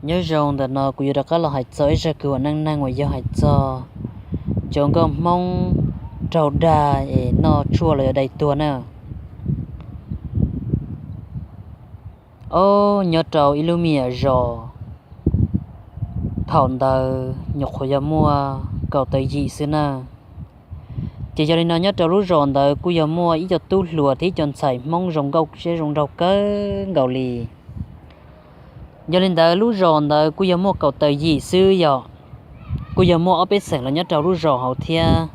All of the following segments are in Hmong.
Nyob zoo, ntawm no kuv yuav rov qab los hais txog ib zaj kwv huam neej neeg uas yog hais txog cov nkauj Hmoob raug dag es noj tshuaj los yog dai tuag na. Ob, nyob rau ib lub me nyuam zos, thaum ntawd nyuam qhuav yog muaj kaum tawm yim xwb na. Ces yog li no nyob rau lub zos ntawd kuj yog muaj ib co tub hluas thiab ib co ntxhais Hmoob zoo nkauj siab zoo nraug kawg nkaus li. Yog li ntawd lub zos ntawd kuj yog muaj kaum tawm yim xwb yom, kuj yog muaj ob peb xeem los nyob rau lub zos hauv thiab.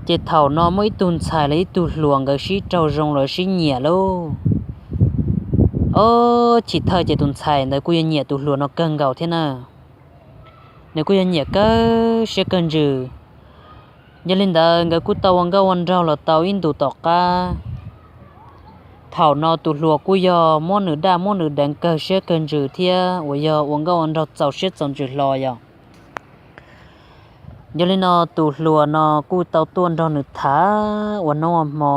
Ces thaum no muaj ib tug ntxhais los ib tug hluas nkawd sib raug zoo los sib nyiam lauj. Ob, chiv thawj ces tus ntxhais ntawd kuj yog nyiam tus hluas no kawg nkaus thiab na. Nws kuj yog nyiam kawg siab kawg ntsws. Yog li ntawd nkawd kuj tau ua nkauj ua nraug los tau ib ntus tom qab. Thaum no tus hluas kuj yog muab nws daj muab nws deev kawg siab kawg ntsws thiab uas yog ua nkauj ua nraug txaus siab txaus ntsws hlo yom. Yog li no tus hluas no kuj tau tuaj nrog nws tham ua hnub ua hmo,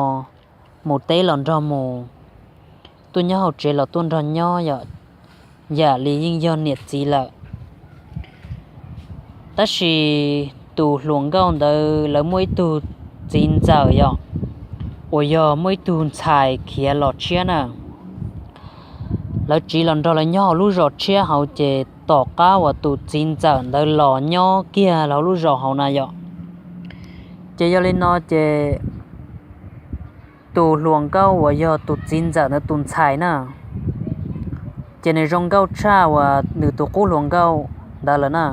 mus teb los nrog mus, tuaj nyob hauv tsev los tuaj nrog nyob yom, yam li yeej yog niam txiv lawm. Tab sis tus hluas nkauj ntawd lawv muaj ib tug txiv ntxawm yom, uas yog muaj ib tug ntxhais khiav los tshiab na. Lawv tsiv los nrog lawv nyob hauv lub zos tshiab hauv ces tom qab uas tus txiv ntxawm ntawd los nyob kiag hauv lub zos hauv na yom. Ces yog li no ces tus hluas nkauj uas yog tus txiv ntxawm ntawd tus ntxhais na, ces nws zoo nkauj tshaj uas nws tus qub hluas nkauj ntawd lawm na.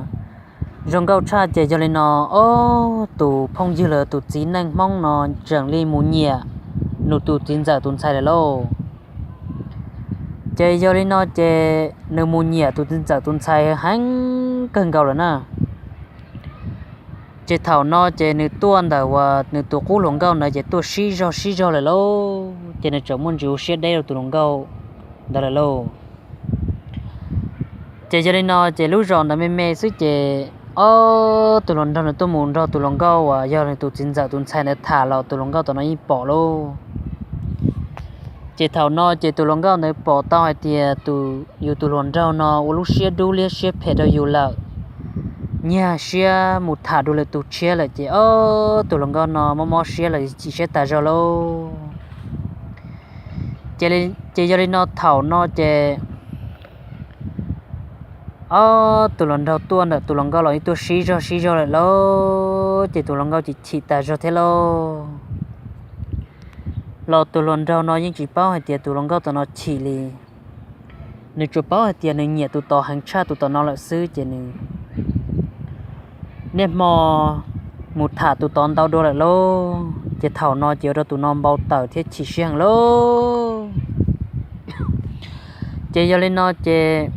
Zoo nkauj tshaj ces yog li no, ob, tus phooj ywg los tus txiv neej Hmoob no tseem li mus nyiam nws tus txiv ntxawm tus ntxhais lawm lauj. Ces yog li no ces nws mus nyiam tus txiv ntxawm tus ntxhais heev kawg nkaus lawm na. Ces thaum no ces nws tuaj ntawm uas nws tus qub hluas nkauj ntawd ces tuaj sib zog sib zog lawm lauj, ces nws tseem muaj ntsis ua siab deb rau tus hluas nkauj ntawd lawm lauj. Ces yog li no ces lub zos ntawd me me xwb ces ob, tus hluas nraug nws tuaj mus nrog tus hluas nkauj uas yog nws tus txiv ntxawm tus ntxhais ntawd tham los tus hluas nkauj tom no yeej pom lauj. Ces thaum no ces tus hluas nkauj ntawd pom tau hais tias tus, yus tus hluas nraug no ua lub siab dub liab siab phem rau yus lawm, nyiag siab mus tham dua lwm tus tshiab lawm ces ob, tus hluas nkauj no mob mob siab los chim siab tas zog lauj. Ces yog li no thaum no ces ob, tus hluas nraug tuaj ntawm tus hluas nkauj los yeej tuaj sib zog sib zog lawm lauj, ces tus hluas nkauj chim chim tas zog thiab lauj. Los tus hluas nraug no yeej tsis paub hais tias tus hluas nkauj tom no chim li. Nws tsuas paub hais tias nws nyiam tus tod heev tshaj tus tom no lawm xwb ces nws niaj hmo mus tham tus tod ntau dua lawm lauj. Ces thaum no ces ua rau tus no npau taws thiab chim siab heev lauj. Ces yog li no ces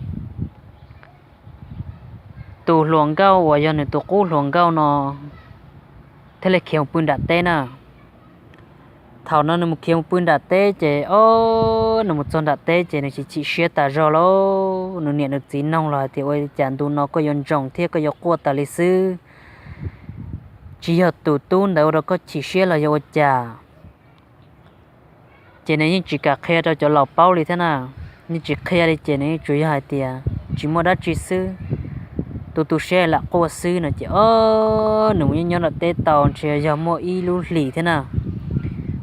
tus hluas nkauj uas yog nws tus qub hluas nkauj no thiaj li khiav mus pw nram teb na. Thaum no nws mus khiav mus pw nram teb ces ob, nws mus txog nram teb ces nws chim chim siab tas zog lauj. Nws niam nws txiv noog los hais tias ua cas ntu no koj yuav ntsoos thiab koj yuav quaj tas li xwb, tsis yog tus tub ntawd ua rau koj chim siab los yog ua cas? Ces nws yeej tsis kam qhia rau cov laus paub li thiab na. Yeej tsis qhia li ces nws yeej tsuas yog hais tias tsis muaj dab tsi xwb, tu tu siab lam quaj xwb no ces ob, nws mus nyob nyob nram teb tau ntshe yog muaj ib lub hlis thiab na.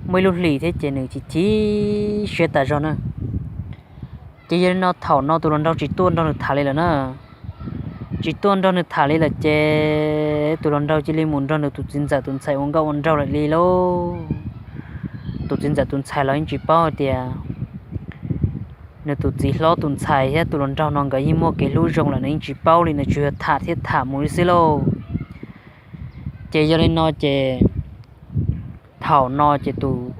Muaj ib lub hlis thiab ces nws chim chim siab tas zog na. Ces yog li no thaum no tus hluas nraug tsis tuaj nrog nws tham li lawm na. Tsis tuaj nrog nws tham li lawm ces tus hluas nraug cia li mus nrog nws tus txiv ntxawm tus ntxhais ua nkauj ua nraug lawm li lauj. Tus txiv ntxawm tus ntxhais los yeej tsis paub hais tias nws tus txiv hlob tus ntxhais thiab tus hluas nraug no nkawd yeej muaj kev hlub zoo lawm, nws yeej tsis paub li, nws tsuas yog tham thiab tham mus li xwb lauj. Ces yog li no ces thaum no ces tus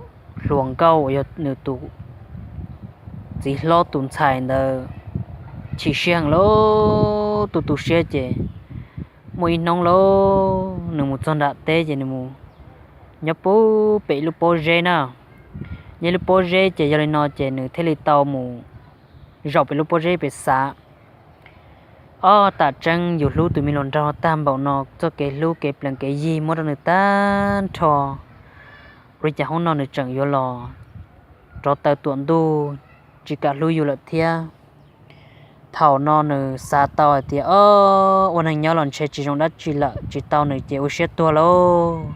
hluas nkauj uas yog nws tus txiv hlob tus ntxhais ntawd chim siab heev lauj, tu tu siab ces muaj ib hnub lauj, nws mus txog nram teb ces nws mus nyob puag pem ib lub pob zeb na. Nyob lub pob zeb ces yog li no ces nws thiaj li tau mus zaum pem lub pob zeb pem xav, ob, tam tseeb yus hlub tus me hluas nraug tag npaum no, txoj kev hlub kev plees kev yig muab rau nws tag nrho, ua li cas hnub no nws tseem yuav los rov taw tuam ntuj tsis kam hlub yus lawm thiab? Thaum no nws xav tau hais tias, o, ua neeg nyob los ntshe tsis zoo dab tsi lawm, tsis tau nws ces ua siab tuag lauj.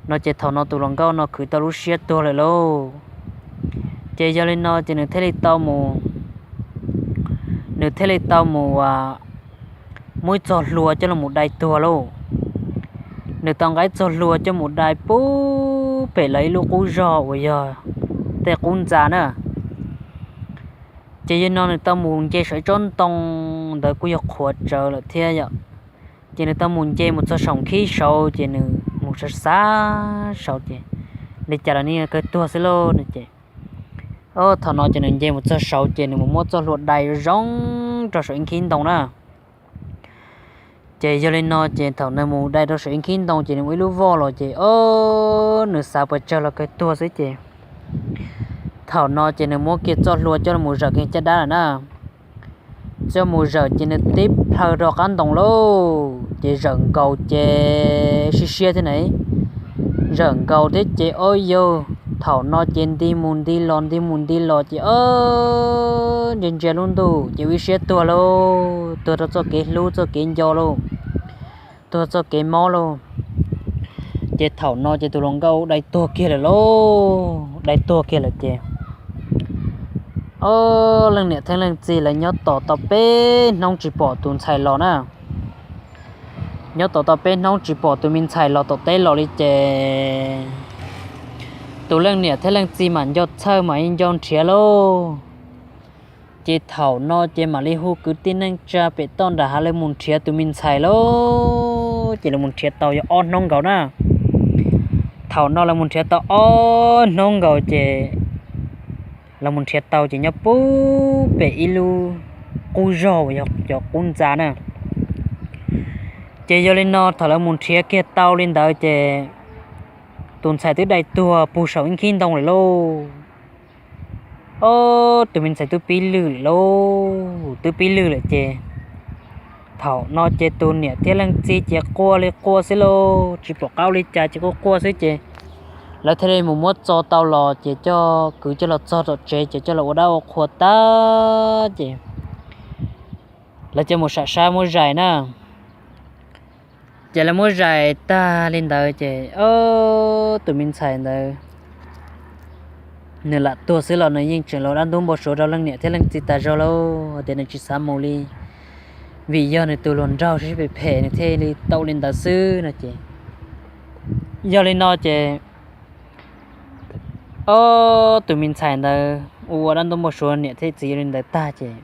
No ces thaum no tus hluas nkauj no khwv tau lub siab tuag lawm lauj. Ces yog li no ces nws thiaj li tau mus, nws thiaj li tau mus muab ib txoj hlua coj los mus dai tuag lauj. Nws tau nqa ib txoj hlua coj mus dai pub pem lawv ib lub qub zog uas yog tej qub ntxa na. Ces yog no nws tau mus nce saum ib tsob ntoo ntawd kuj yog qhuav tsawv lawm thiab yom. Ces nws tau mus nce mus txog saum nkhib saud ces nws mus xav xav saud ces, li cas los nws kawg tuag xwb lauj no ces, o, thaum no ces nws nce mus txog saud ces nws mus muab txoj hlua dai zoo rau saum ib nkhib ntoo na. Ces yog li no ces thaum nws mus dai rau saum ib nkhib ntoo ces nws ua ib lub voj los ces, o, nws xav pes tsawg los kawg tuag xwb ces, thaum no ces nws muab kiag txoj hlua coj los mus zawm kiag caj dab lawm na. Coj mus zawm ces nws tib plhaw rau qab ntoo lauj, ces zawm nkaus ces siab siab thiab na. Zawm nkaus thiab ces, o, yog thaum no ces nti mus nti los nti mus nti los ces, o, ntsia ntsia lub ntuj ces ua ib siab tuag lauj, tuag rau txoj kev hlub txoj kev nco lauj, tuag txoj kev mob lauj. Ces thaum no ces tus hluas nkauj dai tuag kiag lawm lauj, dai tuag kiag lawm ces, o, leej niam thiab leej txiv lawv nyob tos tau peb hnub tsis pom tus ntxhais los na. Nyob tos tau peb hnub tsis pom tus me ntxhais los tom teb los li ces tus leej niam thiab leej txiv mam nco txhawj mam nco nrhiav lauj. Ces thaum no ces mam li hu kwv tij neej tsa pem toj nram hav lawv mus nrhiav tus me ntxhais lauj, ces lawv mus nrhiav tau yog ob hnub nkaus na. Thaum no lawv mus nrhiav tau ob hnub nkaus ces lawv mus nrhiav tau ces nyob pub pem ib lub qub zog uas yog cov qub ntxa na. Ces yog li no thaum lawv mus nrhiav kiag tau li ntawd ces tus ntxhais twb dai tuag puag saum ib nkhib ntoo lawm lauj. O, tus me ntxhais twb pib lwj lawm lauj, twb pib lwj lawm ces thaum no ces tus niam thiab leej txiv ces quaj li quaj xwb lauj, tsis pom qab ua li cas ces quaj quaj xwb ces lawv thiaj li mus muab txo tau los ces coj kwv coj los txog tom tsev ces coj los ua dab ua qhua tag ces lawv coj mus sam sab muab zais na. Ces lawv muab zais tag li ntawd ces, o, tus me ntxhais ntawd nws lam tuag xwb los nws yeej tseem los dab ntub npau suav rau leej niam thiab leej txiv tas zog lauj, tias nws tsis xav mus li, vim yog nws tus hluas nraug sib phem phem nws thiaj li tau li ntawd xwb no ces. Yog li no ces, o, tus me ntxhais ntawd ua ua dab ntub npau suav niam thiab txiv li ntawd tag ces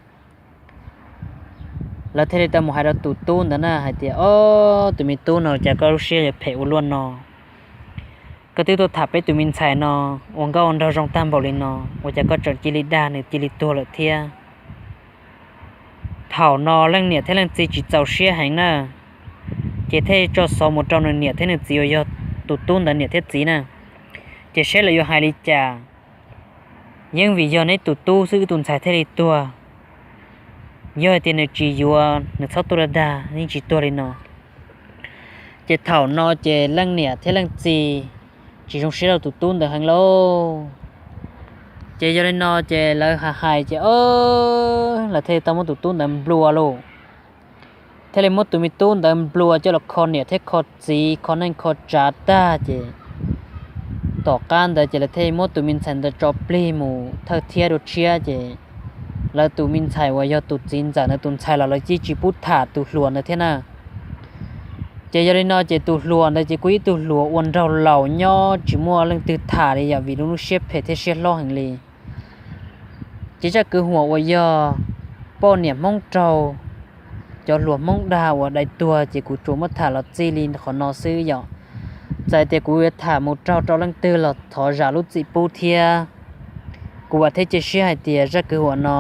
lawv thiaj li tau mus hais rau tus tub ntawd na hais tias, o, tus me tub no cas koj lub siab yuav phem ua luaj no, koj twb tuaj tham peb tus me ntxhais no ua nkauj ua nraug zoo tag npaum li no, ua cas koj tseem cia li dag nws cia li tuag lawm thiab. Thaum no leej niam thiab leej txiv tsis txaus siab heev na, ces thiaj tso xov mus rau nws niam thiab nws txiv uas yog tus tub ntawd niam thiab txiv na, ces saib lawv yuav hais li cas. Yeej vim yog neb tus tub xwb wb tus ntxhais thiaj li tuag, yog hais tias nws tsis yuav nws txhob tuaj dag dag yeej tsis tuag li no. Ces thaum no ces leej niam thiab leej txiv tsis zoo siab rau tus tub ntawd heev lauj. Ces yog li no ces lawv hais hais ces, o, lawv thiaj li tau muab tus tub ntawd nplua lauj. Thiaj li muab tus me tub ntawd nplua coj los kho niam thiab kho txiv kho neej kho tsav tag ces tom qab ntawd ces lawv thiaj li muab tus me ntxhais ntawd tso plig mus thawj thiab dua tshiab ces lawv tus me ntxhais uas yog tus txiv ntxawm ntawd tus ntxhais los lawv yeej tsis pub tham tus hluas ntawd thiab na. Ces yog li no ces tus hluas ntawd ces kuj ib tug hluas ua nraug laus nyob tsis muaj leej twg tham li yam vim lub lub siab phem thiab siab hlob heev li. Ces zaj kwv huam uas yog poj niam Hmoob raug cov hluas Hmoob dag uas dai tuag ces kuv tsuas muab tham los txij li qhov no xwb yom. Txawm tias kuv yuav tham mus raug rau leej twg los thov zam lub txim pub thiab. Kuv vam thiab cia siab hais tias zaj kwv huam no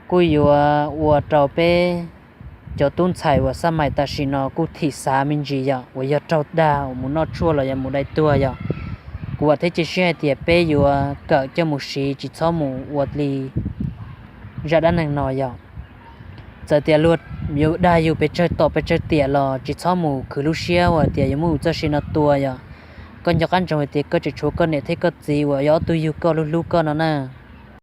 kuj yuav ua rau peb cov tub ntxhais uas xab mais tam sim no kuj thim xav me ntsis yom, uas yog raug dag uas mus noj tshuaj los yog mus dai tuag yom. Kuv vam thiab cia siab hais tias peb yuav kawm coj mus siv tsis txhob mus ua li zaj dab neeg no yom. Txawm tias luag yuav dag yus pes tsawg tom pes tsawg tiam los tsis txhob mus khwv lub siab uas tias yuav muab yus txoj sia no tua yom. Koj nco qab ntsoov hais tias koj tseem tshuav koj niam thiab koj txiv uas yog ob tug yug koj hlub hlub koj no na.